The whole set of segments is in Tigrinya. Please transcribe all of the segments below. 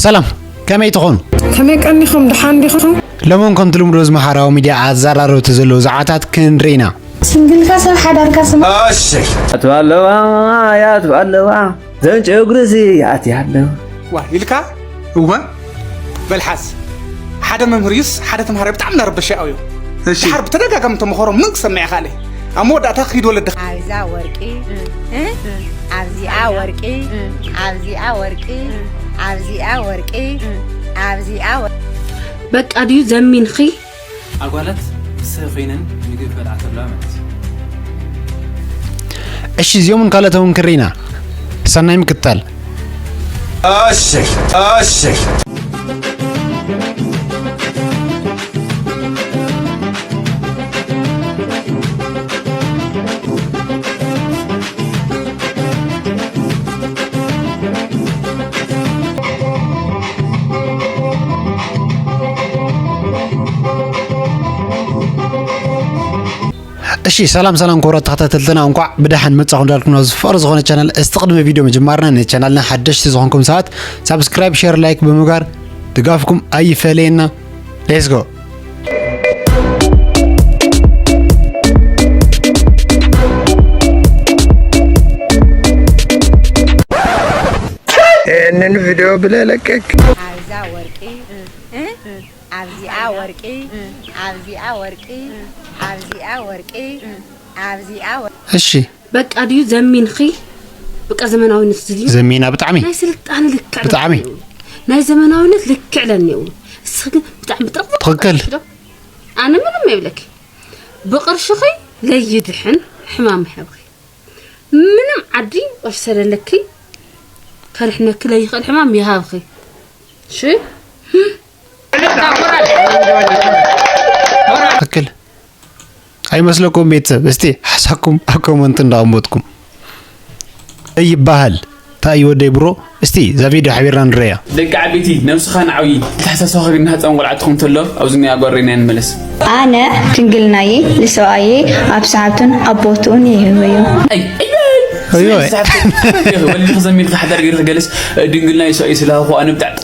ሰላም፣ ከመይ ትኾኑ? ከመይ ቀኒኹም? ደሓን ዲኹም? ሎሚ እውን ከምቲ ልምዶ እዚ ማሕበራዊ ሚድያ ኣዘራረብቲ ዘለዉ ዛዕባታት ክንርኢ ኢና። ሲንግልካ ሰብ ሓዳርካ ስማ። እሺ። ያቱ ኣለዋ፣ ያቱ ኣለዋ፣ ዘን ጨጉሪ እዚ ያት ያለው። ዋ ኢልካ? እወ። በል ሓዝ። ሓደ መምህር እዩስ ሓደ ተምሃራይ ብጣዕሚ እናረበሸ ኣውዮ። እሺ። ድሓር ብተደጋጋሚ ተመኸሮ ምን ክሰምዕ ይኽኣለ። ኣብ መወዳእታ ክሂድ ወለድኻ። ኣብዛ ወርቂ፣ እ? ኣብዚኣ ወርቂ፣ ኣብዚኣ ወርቂ፣ ኣብዚኣ ወርቂ፣ ኣብዚኣ ወርቂ። በቃ ድዩ ዘሚንኺ? ኣጓላት ንስኺ ኮይነን ምግቢ ክበልዓ ከለዋ ማለት እዩ። እሺ፣ እዚኦምን ካልኦት እውን ክርኢና። ሰናይ ምክትታል። እሺ፣ እሺ። እሺ፣ ሰላም ሰላም ክቡራት ተኸታተልትና፣ እንኳዕ ብደሓን መጻኹም እንዳልኩም ናብ ዝፍቅር ዝኾነ ቻናል። እስቲ ቅድሚ ቪድዮ ምጅማርና ንቻናልና ሓደሽቲ ዝኾንኩም ሰባት ሳብስክራይብ፣ ሼር፣ ላይክ ብምግባር ድጋፍኩም ኣይፈለየና። ሌትስ ጎ። ይህንን ቪዲዮ ብለህ ለቀቅ። ኣብዛ ወርቂ፣ እ? ኣብዚኣ ወርቂ፣ ኣብዚኣ ወርቂ፣ ኣብዚኣ ወርቂ፣ ኣብዚኣ ወርቂ። እሺ። በቃ ድዩ ዘሚንኺ? በቃ ዘመናዊነት እዚ ድዩ? ዘሚና ብጣዕሚ። ናይ ስልጣነ ልክዕ ብጣዕሚ። ለኒኡ። ናይ ዘመናዊነት ልክዕ ለኒኡ። እስኺ ግን ብጣዕሚ ብጥርጥር ትኽክል። ዶ? ኣነ ምንም የብለኪ። ብቕርሽኺ ለይድሕን ሕማም ይሃብኺ። ምንም ዓዲ ቅርሺ ሰለለኪ ከድሕነኪ ለይኽእል ሕማም ይሃብኺ። እሺ? ትኽክል። ኣይመስለኩም ቤተሰብ? እስቲ ሓሳኩም ኣብ ኮመንት እንዳቐመጥኩም። ይበሃል። እንታይ እዩ ወደይ ብሮ? እስቲ እዛ ቪድዮ ሓቢርና ንረያ። ደቂ ዓበይቲ፣ ነብስኻ ንዓብዪ፣ ተተሓሳስባ ከቢድና ህፃን ቆልዓ ትኹን ተሎ፣ ኣብዚ ናይ ኣጓረይና ንመለስ። ኣነ ድንግልናዬ ልሰብኣየ ኣብ ሰዓቱን ኣብ ቦትኡን ይህበዮ። ኣይ፣ ኣይ፣ ኣይ። ኣይ፣ ኣይ። ወልድኺ ዘሚድኺ ሓዳር ገይርኺ ገለስ፣ ድንግልናይ ሰብኣይ ስለሃብኹ ኣነ ብጣዕ-፣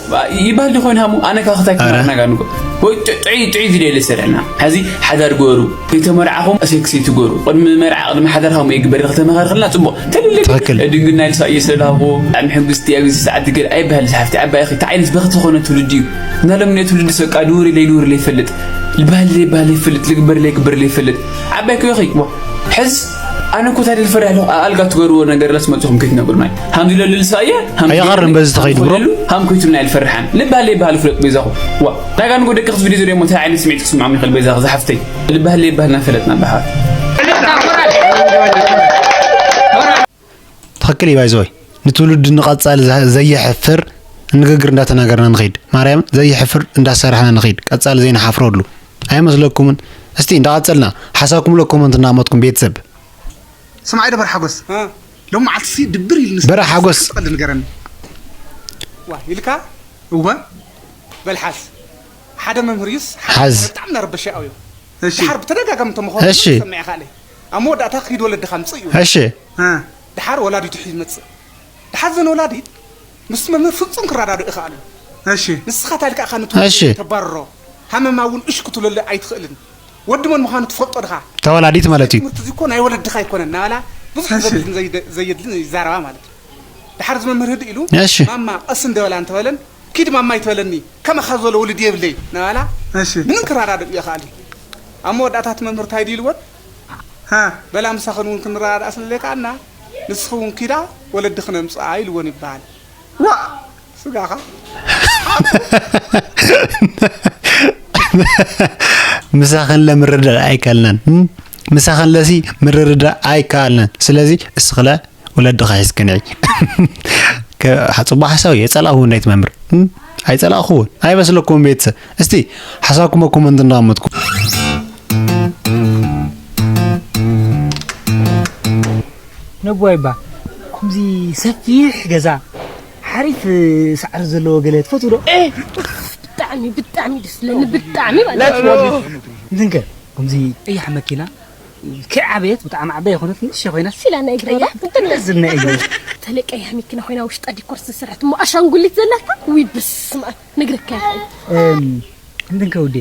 ይበሃል ዶ ኮይኑ ሃሙ? ኣነ ካብ ክታይ ኧረ። ክመርና ጋር ንጎ። ወይ ጥ-፣ ጥዑይ፣ ጥዑይ ቪድዮ ኢለ ሰሪዕና። ሕዚ ሓዳር ግበሩ። ከይተመርዓኹም ሴክስ ይትግበሩ። ቅድሚ መርዓ፣ ቅድሚ ሓዳር ሃሙ ይግበር ኢልኺ ተመኻኽርልና ጽቡቕ። ትልልቅ ትኽክል። ድንግልና ኢልሳ እየ ስለሃብኹ፣ ኣብ ሕግስቲ ኣብ ግዜ ሰዓት ይገር ኣይበሃል ዝሓፍቲ ዓባይ ኢኺ። እንታይ ዓይነት በኽቲ ዝኾነ ትውልዲ እዩ። እና ሎሚ ናይ ትውልዲ ሰቃ ንውር ኢለ ይንውር ኢለ ይፈልጥ። ልባህል ዘይባህል ይፈልጥ፣ ልግበር ዘይግበር ዘይፈልጥ። ዓባይ እኮ ኢኺ። ዋ፣ ሕዝ ኣነ እኮ ታዲያ ልፈርሕ ኣለኹ። ኣልጋ ትገርዎ ነገር ለስ መጽኹም ከይትነግሩናይ። ሃምዚ ለልልሳ እየ፣ ሃምዚ ኣይቐርም በዚ ተኸይዱ፣ ብሮ። ሃም ኮይቱና ይልፈርሓን። ልባህል ዘይባህል ፍለጥ በይዛኹም። ዋ፣ ናጋ ንጎ ደቂ ክስ ቪድዮ ዝሪኦ ሞ እንታይ ዓይነት ስምዒት ክስምዖም ይኽእል በይዛኹ ዝሓፍተይ። ልባህል ዘይባህልና ፈለጥና በሓር። ትኽክል እዩ። ባይዘወይ ንትውልዲ ንቐጻሊ ዘ-፣ ዘየሕፍር ንግግር እንዳተናገርና ንኸይድ፣ ማርያምን ዘየሕፍር እንዳሰራሕና ንኸይድ፣ ቀጻሊ ዘይንሓፍረሉ ኣይመስለኩምን? እስቲ እንዳቐጸልና ሓሳብኩም ሎ ኮመንት እንዳቐመጥኩም ቤተሰብ። ስማዒ ዶ በርሓ ሓጎስ? እ። ሎም መዓልቲ ሲ ድብር ኢሉ ንስ-፣ በርሓ ሓጎስ። ቀልድ ንገረኒ። ዋ፣ ኢልካ? እወ። በል ሓዝ። ሓደ መምህር እዩስ ሓደ ሓዝ። ብጣዕሚ እናረበሸ ኣውዮ። እሺ። ድሓር ብተደጋጋሚ ተመኸሩ እሺ። ሰሚዐ ካለ። ኣብ መወዳእታ ክሂድ ወለድኻ ምጽእ እዩ። እሺ። እ። ድሓር ወላዲቱ ሒዝ መጽእ። ድሓር ዘን ወላዲት ምስ መምህር ፍጹም ክረዳድኡ ይኽኣሉ። እሺ። ንስኻ ታልካ ኢኻ ንትውልዲ እሺ። ተባርሮ። ሃመማ እውን እሽ ክትብለሉ ኣይትኽእልን። ወዲ መን ምዃኑ ትፈልጦ ድኻ? ተወላዲት ማለት እዩ። ትምህርቲ እዚ እኮ ናይ ወለድኻ ኣይኮነን እናበላ ብዙሕ እሺ። ዘድልን ዘይደ-፣ ዘየድልን ይዛረባ ማለት እዩ። ድሓር እዚ መምህር ህድእ ኢሉ እሺ። ማማ ቀስ እንደበላ እንተበለን፣ "ኪድ ማማ ኣይትበለኒ፣ ከማኻ ዝበለ ወልድ የብለይ" እናበላ እሺ። ምንም ክረዳድኡ ይኽኣል እዩ። ኣብ መወዳእታ እቲ መምህር እንታይ ድዩ ኢልወን? ሃ። "በላ ምሳኽን እውን ክንረዳዳእ ስለ ዘይከኣልና፣ ንስኺ እውን ኪዳ ወለድኽን ኣምጽኣ" ኢልወን ይበሃል። ዋ! ስጋኻ። ምሳኽን ለምርዳእ ኣይከኣልናን። እም? ምሳኽን ለሲ ምርርዳእ ኣይከኣልናን። ስለዚ እስኽለ ወለድኻ ሒዝክንዒ። ከ-፣ ጽቡቕ ሓሳብ እዩ። የጸላእኹ እንዳይትመምር። እም? ኣይጸላእኹ እውን። ኣይመስለኩም ቤተሰብ። እስቲ ሓሳብኩም ኣብ ኮመንት እንዳቐመጥኩም። ነቦይ እባ፣ ከምዚ ሰፊሕ ገዛ፣ ሓሪፍ ሳዕሪ ዘለዎ ገለ ትፈትው ዶ? ኤ፣ ብጣዕሚ፣ ብጣዕሚ ደስ ዝብለኒ፣ ብጣዕሚ ማለት እዩ። እንትንከ፣ ከምዚ ቀያሕ መኪና፣ ከዓበየት ብጣዕሚ ዓባይ ይኾነት፣ ንእሽተይ ኮይና። ሲላ ናይ ግበራ። ቀያሕ እንትን ደስ ዝብልና እዩ። ተለቀያ መኪና ኮይና ውሽጣ ዲኮር ዝሰርሐት እሞ ኣሻንጉሊት ዘላታ? ውይ፣ በስመ ኣብ። ነግረካ ይኽእል። እም፣ እንትን ከውዴ፣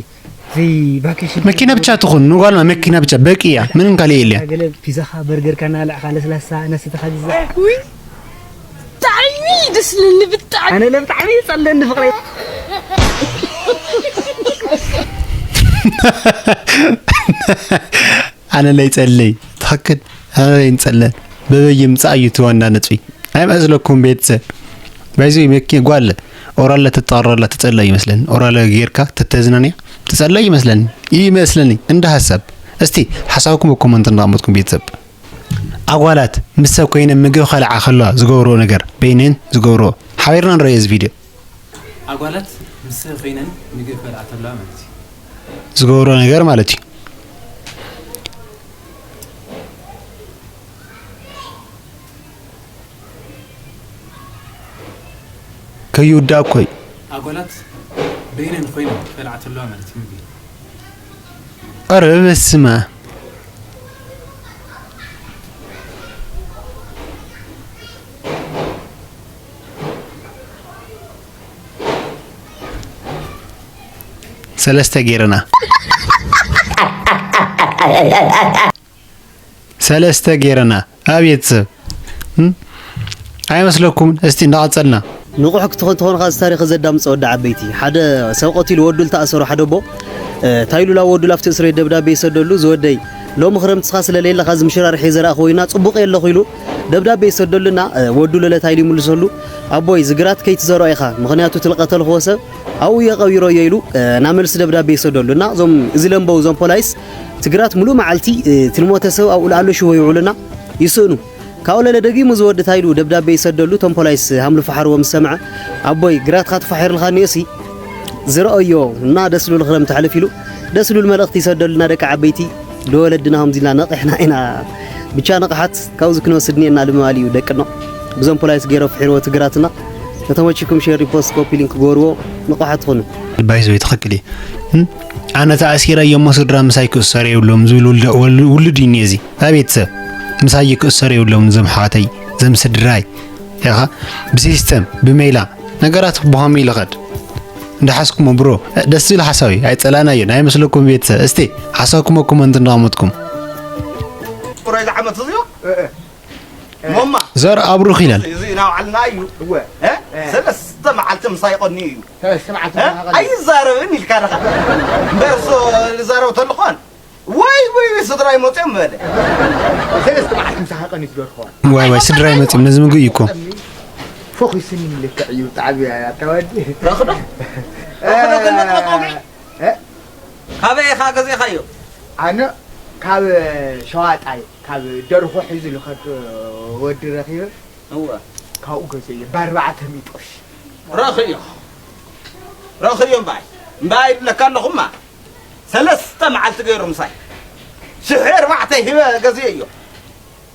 እዚ ቫኬሽን መኪና ብቻ ትኹን፣ ንጓልና መኪና ብቻ በቂ እያ። ምንም ካልእ የለን። ገለ ፒዛኻ፣ በርገርካ እናበላዕካ፣ ለስላሳ እናሰተኻ ግዛዕ። ውይ፣ ብጣዕሚ ደስ ዝብለኒ፣ ብጣዕሚ። ኣነ ለ ብጣዕሚ ይጸልእኒ ፍቕረይ። ኣነ ለይጸልይ። ትኽክል። ኣነ ለይንጸለን። በበይ ይምጻእ እዩ እቲ ዋና ነጥቢ። ኣይመስለኩም ቤተሰብ? ባይዘይ መኪ ጓል ኦራል ለተጣራላ ትጸልእ ይመስለኒ። ኦራል ጌርካ ተተዝናንያ ትጸልእ ይመስለኒ። ይመስለኒ እንደ ሐሳብ። እስቲ ሐሳብኩም ኣብ ኮመንት እንዳቐመጥኩም ቤተሰብ። ኣጓላት ምስ ሰብ ኮይነን ምግቢ ከልዓ ከለዋ ዝገብርኦ ነገር፣ በይነን ዝገብርኦ። ሓቢርና ንረእዮ እዚ ቪድዮ። ኣጓላት ምስ ሰብ ኮይነን ምግቢ ከልዓ ከለዋ ማለት እዩ። ዝገብርኦ ነገር ማለት እዩ። ከይውዳእ እኮ እዩ። ኣጓላት በይነን ኮይነን ከልዓ ከለዋ ማለት እዩ ምግቢ። ኧረ በስመ ኣብ። ሰለስተ ጌርና። ሰለስተ ጌርና። ኣብ ቤተሰብ። እም? ኣይመስለኩምን? እስቲ እንዳቐጸልና። ንቑሕ ክትኾን ትኾን፣ ኻዚ ታሪኽ ዘዳምጽ ወዲ ዓበይቲ። ሓደ ሰብ ቀቲሉ ወዱ ልተኣሰሩ ሓደ ኣቦ፣ እ፣ ታይሉ ላብ ወዱ ላፍቲ እስር ቤት ደብዳቤ ይሰደሉ፣ ዝወደይ፣ ሎሚ ክረምቲ ስኻ ስለ ሌለ ኻዚ ምሽራር ሒዘ ራእኹ ወይና ጽቡቕ የለኹ ኢሉ ደብዳቤ ይሰደሉና፣ እ፣ ወዱ ለለ ታይሉ ይምልሰሉ፣ ኣቦይ፣ ዝግራት ከይትዘርኦ ኢኻ፣ ምኽንያቱ ትልቀተልኽዎ ሰብ ኣብኡ እየ ቀቢረዮ ኢሉ፣ እ፣ ናብ መልሲ ደብዳቤ ይሰደሉ። እና እዞም እዚ ለንበው እዞም ፖላይስ ትግራት ሙሉእ መዓልቲ፣ እ፣ ትልሞተ ሰብ ኣብኡ ልኣሎ ሽቦ ይውዕሉና ይስእኑ። ካብኡ ለለ ደጊሙ ዝወዲ ታይሉ ደብዳቤ ይሰደሉ፣ እቶም ፖላይስ ሃምሉ ፈሓርዎ ምስ ሰምዐ፣ ኣቦይ፣ ግራትኻ ተፋሒርልካ እኒኦሲ ዝረኣዮ እና ደስ ዝብል ክረምቲ ሕልፍ ኢሉ ደስ ዝብል መልእኽቲ ይሰደሉና ደቂ ዓበይቲ። ዶ ወለድና ከምዚ ኢልና ነቒሕና ኢና። ብቻ ንቕሓት ካብዚ ክንወስድ እኒኤና ልምባል እዩ ደቅኖ። ብዞም ፖላይስ ገይሮ ፍሒርዎ ትግራትና። ተተመችኩም ሼር፣ ሪፖስት፣ ኮፒ ሊንክ ግበርዎ። ንቕሓት ትኹኑ። ባይዘወይ ትኽክል እዩ። እም? ኣነ ተኣሲረ እየ እሞ ስድራ ምሳይ ክእሰሩ የብሎም ዝብል ውልደ-፣ ወል-፣ ውሉድ እዩ እኒኦ እዚ። ኣብ ቤተሰብ ምሳይ ክእሰሩ የብሎም እዞም ኣሕዋተይ፣ እዞም ስድራይ። ኢኻ ብሲስተም፣ ብሜላ ነገራት ብኸመይ ኢሉ ኸድ? እንዳሓስኩሞ ብሮ፣ ደስ ዝብል ሓሳብ እዩ። ኣይጸላእናዮን፣ ኣይመስለኩም ቤተሰብ? እስቲ ሓሳብኩም ኣብ ኮመንት እንዳቐመጥኩም። ቁራይ ዝዓመት እዚኦ? እ፣ እ። ሞማ። ዘር ኣብሩኽ ይላል። እዚ ናውዓልና እዩ። እወ። እ? እ። ሰለስተ መዓልቲ ምሳይ ይቐንዩ እዩ። ሰለስተ መዓልቲ እ? ምሳይ ይቐንዩ። ኣይዛረብን ኢልካ ደኻ። እምበር እሱ ዝዛረብ ተልኾን። ወይ፣ ወይ፣ ወይ፣ ስድራ ይመጽኦም በለ። ሰለስተ መዓልቲ ምሳኻ ቀኒት ዶ ትኸውን? ዋይ፣ ዋይ፣ ስድራ ይመጽኦም፣ ነዚ ምግቢ እዩ እኮ። ፎኺስኒ ልክዕ እዩ፣ ብጣዕሚ እያ፣ ኣታ ወዲ። ረኽዶ? ረኽዶ ግን መጥበቂ? እ? ካበይ ኢኻ ገዚእኻዮ? ኣነ ካብ ሸዋጣይ፣ ካብ ደርሆ ሒዙ ልኸድ ወዲ ረኺበ። እወ። ካብኡ ገዘየ ብኣርባዕተ ሚእቲ ቅርሺ። ረኽዮ። ረኽዮ እምበኣይ። እምበኣይ ይብለካ ኣለኹማ። ሰለስተ መዓልቲ ገይሩ ምሳይ። ሽሕ ኣርባዕተ ሂበ ገዝየዮ።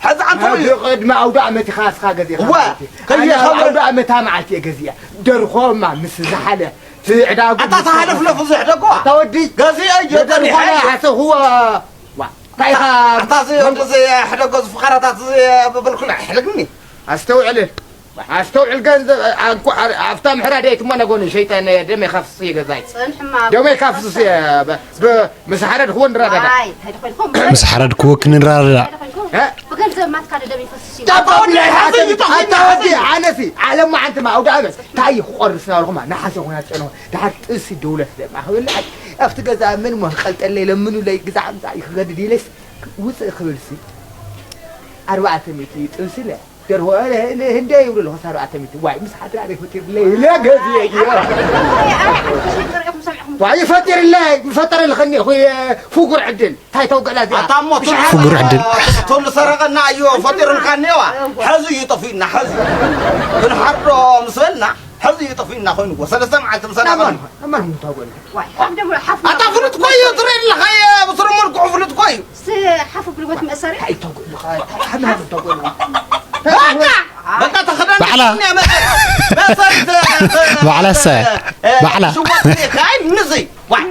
ሕዚ ኣንተ ኣብ እዩ። ቅድሚ ኣውደ ዓመት ኢኻ እስኻ ገዚእኻ እወ፣ ማለት እዩ። ከየ ኣነ ኣብ ኸብረ- ኣውደ ዓመታ መዓልቲ እየ ገዚኣ። ደርሆማ ምስ ዝሓለ እቲ ዕዳጉ ኣታ ምስ ተሃለፍለፉ ዝሕደጎ። ኣታ ወዲ። ገዚአ እየ የደርሆ ጸኒሐ እየ። ሓሰኹዋ። ዋ፣ እንታይ ኢኻ? ኣታ እዚ ወዲ እዚ ሕደጎ ዝፍኻራታት እዚ ብብልኩል ኣይሕደግኒ። ኣስተውዕል። ኣስተውዕል ገንዘብ፣ ኣንኳ-፣ ኣብታ ምሕራደይት እሞ ነጎኒ ሸይጣን ደመይ ካፍስስ እየ ገዛይ። ጽንሕማ ደመይ ካፍስስ እየ፣ ብ-፣ ብ-፣ ምስ ሓረድክዎ ንረዳዳ። ዋይ፣ እንታይ ደኾንኩም? ምስ ሓረድክዎ ክንረዳዳ። እንታይ ደኾንኩም? እ? ብገንዘብ ማትካ ደደም ይፈስስ እዩ። ጠጠው ብለይ፣ ሓዘን ይጠፍእ፣ ኣታ ወዲ፣ ሓዘን። ኣነሲ፣ ዓለም መዓንትማ፣ ኣውደ ዓመት፣ እንታይ ክቆርስ ናበልኩማ፣ ነሓሰ ኹና ጨንኹ፣ ድሓር ጥሲ ደውለት ደማ ክብል፣ ኣይ፣ ኣብቲ ገዛ ምን ሞ ክቀልጠለይ፣ ለምኑለይ፣ ግዛዕ ምጻእ ክገድድ ኢለስ፣ ውፅእ ክብልሲ፣ ኣርባዕተ ሚእቲ ጥብሲ ለ፣ ደርሆ፣ እ፣ እ፣ ህንደ ይብሉ ኣለኹ፣ ኣርባዕተ ሚእቲ። ዋይ፣ ምስ ሓድራ ደይ ፈጢርለይ፣ ኢለ ገዝየ እየ። ዋይ፣ ይፈጢርለይ፣ ይፈጠረልኸኒ እኮ፣ የ-፣ ፍጉር ዕድል። እንታይ ተው ገላ እዚኣ? ኣታ እሞ ትሽ-፣ ፍጉር ዕድል። ተሉ ሰረቐና እዩ፣ ፈጢሩልካ እኒዋ። ሕዚ እዩ ጠፊእና፣ ሕዚ። ክንሓርዶ ምስ በልና፣ ሕዚ እዩ ጠፊእና ኮይኑ እኮ። ሰለስተ መዓልቲ ምሳና ኣማን፣ ቀሪቡ። ኣማን እንታይ ጎኒ? ዋይ፣ ሓፍ ደሞ፣ ሓፍ ኣታ ፍሉጥ እኮ እዩ፣ ትርኢ ኣለኻ፣ የ-፣ ብስሩ መልክዑ ፍሉጥ እኮ እዩ። ስ-፣ ሓፍ ብልቦት መእሰሪ? እንታይ ተጉ-፣ እንታይ ሓፍ ተጉ-፣ በቃ፣ በቃ ተኸዳን ባዕላ። እኔ መእሰሪ፣ መእሰሪ ተ-፣ ተ-፣ ባዕላ ሰ-፣ እ፣ ባዕላ። ሽወጥ እኔ ካይ ንዚ፣ ዋይ።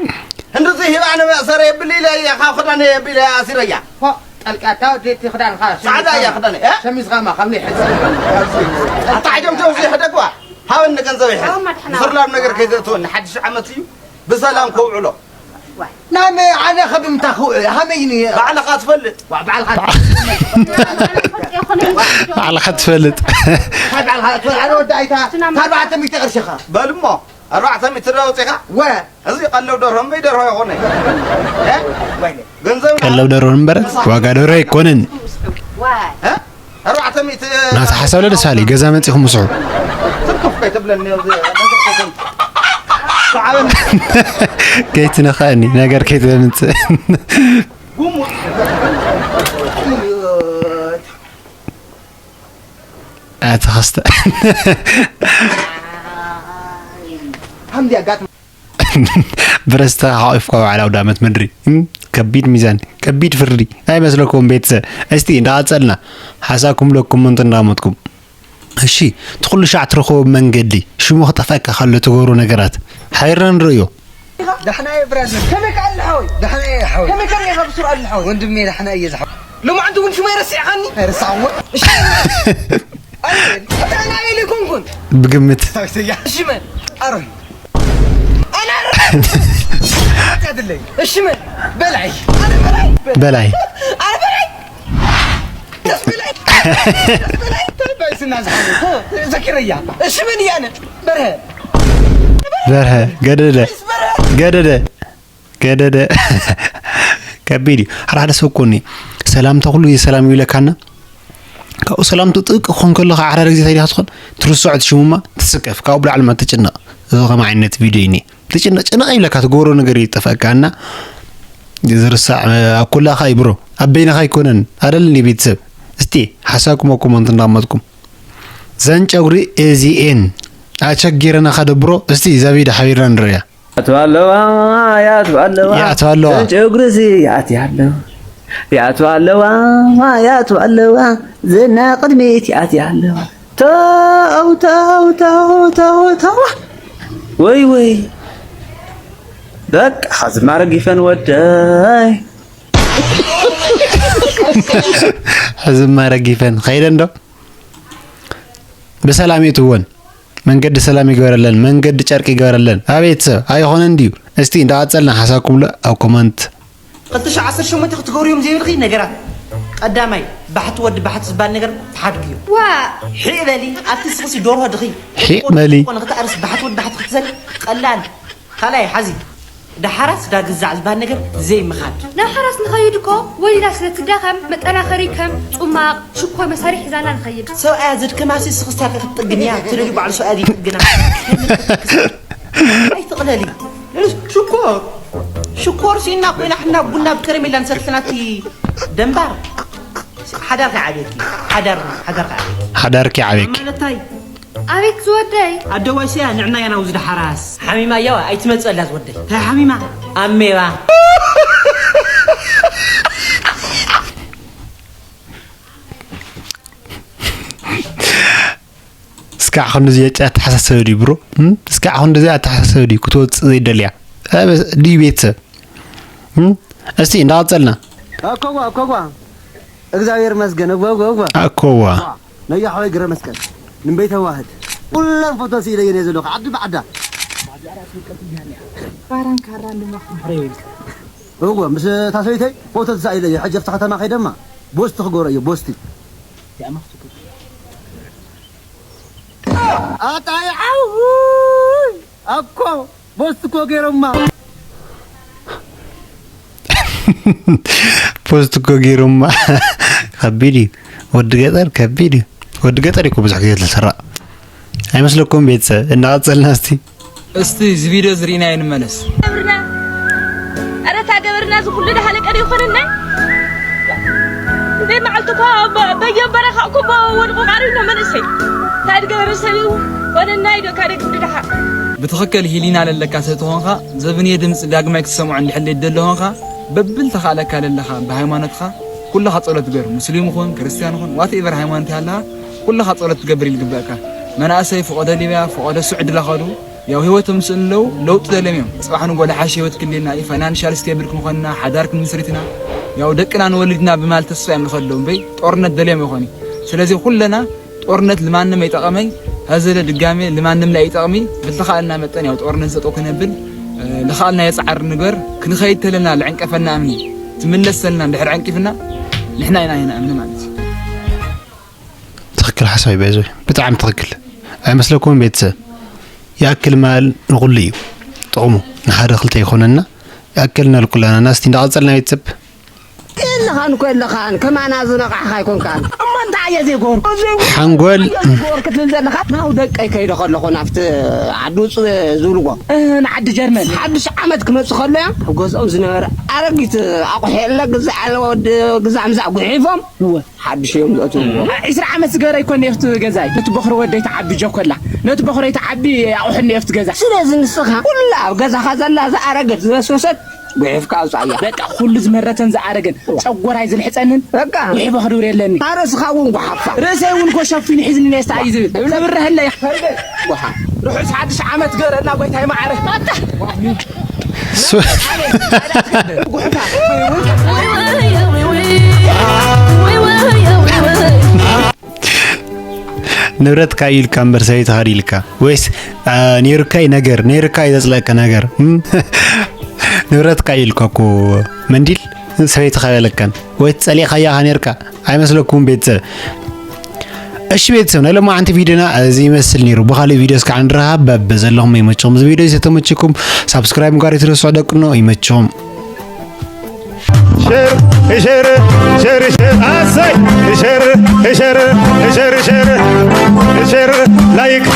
እንደዚ ሂባ ንመእሰሪ የብል ኢለ፣ ካብ ኸዳን የብል ኣሲረያ። ዋ። ኣልቃታ ወዲ እቲ ክዳንካ ጻዕዳ እያ ክዳን፣ እ? ሸሚዝካ ማ ካብ ናይ ሕዚ። ኣታ ዓጀም ተውዚ ይሕደግዋ። ሃበኒ ገንዘብ ይሕዝ። ኣዎ፣ መድሓና። ዝርላብ ነገር ከይዘእትወኒ፣ ሓድሽ ዓመት እዩ። ብሰላም ከውዕሎ። ዋይ። ናመ ኣነ ከብምታ ክውዕ፣ ሃመይኒ። ባዕልኻ ትፈልጥ። ዋ፣ ባዕልኻ ባዕልኻ ትፈልጥ። እንታይ ባዕልኻ ትፈልጥ? ኣነ ወዲ ኣይታ፣ ኣርባዕተ ሚእቲ ቅርሽኻ። በል እሞ፣ ኣርባዕተ ሚእቲ ዶ ኣውጺኻ? ወ። እዚ ቀለብ ደርሆ እምበይ ደርሆ ይኾነ። እ? ወይኔ። ገንዘብ ቀለብ ደርሆ እምበር ዋጋ ደርሆ ኣይኮነን። እ? ኣርባዕተ ሚእቲ ናታ ሓሳብ ለደሳሊ ገዛ መጺኹም ምስሑ። ትርኩፍ ከይትብለኒ፣ እዚ ነገር ከይትብል። ሰዓበኒ። ከይትነኽኣኒ፣ ነገር ከይተምጽእ። ጉሙ። ኣቲ ኸስተ። ሃምዲ ኣጋጥም። ብረስታ ሓቂፍካ በዓል ኣውደ ዓመት ምድሪ። እም፣ ከቢድ ሚዛን፣ ከቢድ ፍርዲ። ኣይመስለኩም ቤተሰብ? እስቲ እንዳቐጸልና ሓሳኩም ለኩም ምንት እንዳመትኩም። እሺ፣ እቲ ኩሉ ሻዕ ትረኽቦ መንገዲ፣ ሽሙ ክጠፍኣካ ከሎ ትገብሮ ነገራት። ሓቢርና ንርእዮ። ዳሕና እየ ብራዘር። ከመይ ከ ኣለ ሓወይ? ዳሕና እየ ሓወይ። ከመይ ከመይ ኢኻ ብሱር ኣለ ሓወይ? ወንድሜ ዳሕና እየ ዝሓወይ። ሎማዓንቲ እውን ሽመይ ረሲዕኻኒ? ኣይረሳዕዎ። እሺ። ኣነ ዳሕና እየ ኢለ ኮንኩን። ብግምት። ታክሲያ። እሺ መን? ኣሮይ። ኣነ ኣሮይ። ሓጢኣት ኣለይ። እሺ መን? በላይ። ኣነ በላይ። በላይ። ኣነ በላይ። ደስ በላይ። ደስ በላይ። ተባይ ስና ዝሓወይ። ዘኪረያ። እሺ መን እያ ኣነ? በርሀ። በርሀ። ገደደ። በርሀ። ገደደ። ገደደ። ከቢድ እዩ። ሓደ ሓደ ሰብ እኮ እኒ ሰላምታ ኩሉ ግዜ ሰላም ይብለካና። ካብኡ ሰላምቱ ጥብቅ ክኾን ከሎ ከዓ ሓደ ሓደ ግዜ እንታይ ዲኻ ትኾን? ትርስዖ እቲ ሽሙማ ትስከፍ። ካብኡ ብላዕሊ ማ ትጭነቕ። እዚ ከም ዓይነት ቪድዮ እዩ እኒ። ትጭነቕ፣ ጭነቕ ይብለካ፣ ትገብሮ ነገር ይጠፍኣካ እና ዝርሳዕ ኣብ ኩላኻ እዩ ብሮ። ኣብ በይንኻ ኣይኮነን። ኣደል እንዲ ቤተሰብ። እስቲ ሓሳብኩም ኣብ ኮመንት እንዳቐመጥኩም። ዘን ጨጉሪ እዚኤን ኣቸጊረናኻ ዶ ብሮ? እስቲ እዛ ቪድዮ ሓቢርና ንርእያ። ያትዋ ኣለዋ፣ ያትዋ ኣለዋ። ያትዋ ኣለዋ። ዘን ጨጉሪ እዚ ያትያ ኣለዋ። ያትዋ ኣለዋ፣ ያትዋ ኣለዋ። ዘና ቅድሚት ያትያ ኣለዋ። ተው፣ ተው፣ ተው፣ ተው፣ ተው። ወይ፣ ወይ። በቃ፣ ዝማረ ጊፈን ወደይ። ዝማረ ጊፈን ኸይደ እንዶ? ብሰላም የእትወን። መንገዲ ሰላም ይግበረለን፣ መንገዲ ጨርቂ ይግበረለን። ኣቤት ሰብ ኣይኾነን ድዩ? እስቲ እንዳቐጸልና ሓሳብኩም ለ ኣብ ኮመንት። ክልተ ሽሕ ዓሰርተ ሸሞንተ ክትገብርዮም ዘይብልኺ ነገራት። ቀዳማይ፣ ባሕቲ ወዲ ባሕቲ ዝበሃል ነገር ተሓድግዮ። ዋ! ሒእ በሊ፣ ኣብቲ ስኽሲ ደርሆ ድኺ። ሒእ በሊ። ኮነ ክተኣርስ ባሕቲ ወዲ ባሕቲ ክትዘል ቀላል። ካልኣይ፣ ሓዚ። ዳሓራስ ዳግዛዕ ዝበሃል ነገር ዘይምኻድ። ናብ ሓራስ ንኸይድ እኮ ወሊዳ ስለ ትዳኸም መጠናኸሪ ከም ጹማቕ፣ ሽኮር መሳርሒ ሒዛና ንኸይድ። ሰብኣያ ዘድከማሲ ስኽስታ ክትጥግን እያ፣ ትደልዩ ባዕሉ ሰብኣያ ዘይጥግና። ኣይትቕለሊ። ሽኮር፣ ሽኮር ሲና ኮይና ሕና ቡና ብከረሜላ ንሰትናቲ ደንባር። ሓዳር ከዓብየኪ፣ ሓዳር፣ ሓዳር ከዓብየኪ። ሓዳር ከዓብየኪ። ማለታይ ኣቤት ዝወደይ። ኣደዋይ ሰያ ንዕና ያናው ዝደሓራስ። ሓሚማ ያዋ ኣይትመጽእ ኣላ ዝወደይ። እንታይ ሓሚማ? ኣሜባ። እስካዕ ክንድዚ ኣተሓሳሰበ ድዩ ብሮ? እም? እስካዕ ክንድዚ ኣተሓሳሰበ ድዩ ክትወጽእ ዘይደልያ? ኣበ-፣ ድዩ ቤተሰብ? እም? እስቲ እንዳቐጸልና። ኣኮዋ፣ ኣኮዋ። እግዚኣብሔር ይመስገን። እግዋ፣ እግዋ፣ እግዋ። ኣኮዋ። ነያ ሓወይ ግረ መስቀል። ንበይ ተዋህድ። ኩለን ፎቶ ስኢለ እየ ዘለኹ። ዓዲ ብዓዳ። ባራን ካራን ድማ። እግዋ፣ ምስ እታ ሰበይተይ ፎቶ ተሳኢለ እየ። ሕጂ ኣብቲ ከተማ ከይደማ ቦስቲ ክገብሮ እየ፣ ቦስቲ። ኣጣይ ዓው! ኣኮ ቦስት እኮ ገይሮማ። ፖስት እኮ ገይሮማ። ከቢድ እዩ። ወዲ ገጠር ከቢድ እዩ። ወዲ ገጠር እኮ ብዙሕ ግዜ ተሰራቕ። ኣይመስለኩም ቤተሰብ? እናቐጸልና እስቲ። እስቲ እዚ ቪድዮ ዝርኢናዮ ንመለስ። ገበርና። ኣረ እታ ገበርና እዚ ኩሉ ደሃለ ቀሪ ይኾነና። እንደ መዓልቱ እኮ በ-፣ በየበረኻ እኮ በ-፣ ወድቁ ቀሪብና መንእሰይ። እንታይ ድገበረ ሰብ እዩ? ወለናይ ዶ ካደ ክንዲ ደሓ። ብትኽክል ሂሊና ለለካ ሰብ ተኾንኻ፣ ዘብንየ ድምፂ ዳግማይ ክትሰምዖ እንድሕር ደለኾንኻ፣ በብልተኻእለካ ለለኻ ብሃይማኖትኻ ኩልኻ ጸሎት ግበር። ሙስሊም ኹን፣ ክርስትያን ኹን፣ ዋትኤቨር ሃይማኖት ያለኻ፣ ኩልኻ ጸሎት ትገብር ኢልግበእካ። መናእሰይ ፍቖዶ ሊብያ፣ ፍቖዶ ስዑዲ ላኸዱ፣ ያው ህይወቶም ስእን ኣለዉ፣ ለውጢ ደልዮም እዮም። ጽባሕ ንጎ ለሓሽ ህይወት ክልልና እዩ፣ ፋይናንሻል ስቴብል ክንኾንና፣ ሓዳር ክንምስሪትና፣ ያው ደቅና ንወልድና ብማል ተስፋ እዮም ንኸድሎም በይ ጦርነት ደልዮም ይኾኒ። ስለዚ ኩለና ጦርነት ልማንም ኣይጠቐመይ፣ ሀዘለ ድጋሜ ልማንም ላይ ይጠቕሚ። ብልተኻልና መጠን ያው ጦርነት ዘጠው ክነብል ልኻልና የጻዓር ንግበር። ክንኸይድ ተለና ልዕንቀፈና እምኒ ትምለስ ተለና ድሕር ዕንቂፍና ንሕና ኢና ኢና እምኒ ማለት እዩ። ትኽክል ሓሳብ ይበዙ። ብጣዕሚ ትኽክል። ኣይመስለኩም ቤተሰብ? ይኣክል ማል ንኹሉ እዩ ጥቕሙ። ንሓደ ክልተ ይኾነና። ይኣክልና ልኩላና ናስቲ እንዳቐጸልና ቤተሰብ። የለኻን እኮ የለኻን፣ ከማና ዝነቓሕኻ ኣይኮንካን። እሞ እንታይ እየ ዘይገበርኩ? ሓንጎል ዘይገበርኩ ክትብል ዘለኻ? ናው ደቀይ ከይደ ከለኹ ናብቲ ዓዲ ውፅ ዝብልዎ። እህ፣ ንዓዲ ጀርመን። ሓድሽ ዓመት ክመፅእ ከሎ እያ ኣብ ገዝኦም ዝነበረ ኣረጊት ኣቑሑ የለ ግዛዕ ያለ ወዲ ግዛዕ ምዛዕ ጉሒፎም እወ። ሓድሽ እዮም ዘእትውዎ። ዒስራ ዓመት ዝገበረ ኣይኮን ነፍቲ ገዛይ። ነቲ በኽሪ ወደይ ተዓቢ ጀኮላ። ነቲ በኽረይ ተዓቢ ኣቑሑ ነፍቲ ገዛ። ስለዚ ንስኻ ኩላ ኣብ ገዛኻ ዘላ ዝኣረገት ዝበስበሰት ጉሒፍካ ኣውፃእያ። በቃ ኩሉ ዝመረተን ዝኣረገን ጨጎራይ ዝልሕፀንን በቃ ጉሒፎ ክድብር የለኒ። ኣርእስኻ እውን ጉሓፋ። ርእሰይ እውን ኮ ሸፊኑ ሒዝኒ ነስታ እዩ ዝብል። ክብረሀለይ። ጉሓ። ርሑስ ሓድሽ ዓመት ገረና ጎይታይ ማዓረ። ሱ- ጉሕፋ። ንብረትካ ኢልካ እምበር ሰበይትኻ ድዩ ኢልካ ወይስ አ፣ ነይሩካ እዩ ነገር ነይሩካ እዩ ዘጽለእካ ነገር እም? ንብረትካ እዩ ኢልካ እኮ መንዲል ሰበይትኻ በለካን ወይ ትጸሊእካያ ኢኻ ነይርካ ኣይመስለኩም ቤተሰብ እሺ ቤተሰብ ናይ ሎማዓንቲ ቪዲዮና እዚ ይመስል ነይሩ ብኻልእ ቪዲዮ እስካዕ ንራኸብ በብ ዘለኹም ይመችኹም እዚ ቪዲዮ ዝተመችኩም ሳብስክራይብ ጋር የተረስዖ ደቅኖ ይመችኹም ሸር ሸር ሸር ሸር ኣሰይ ሸር ሸር ሸር ሸር ሸር ላይክ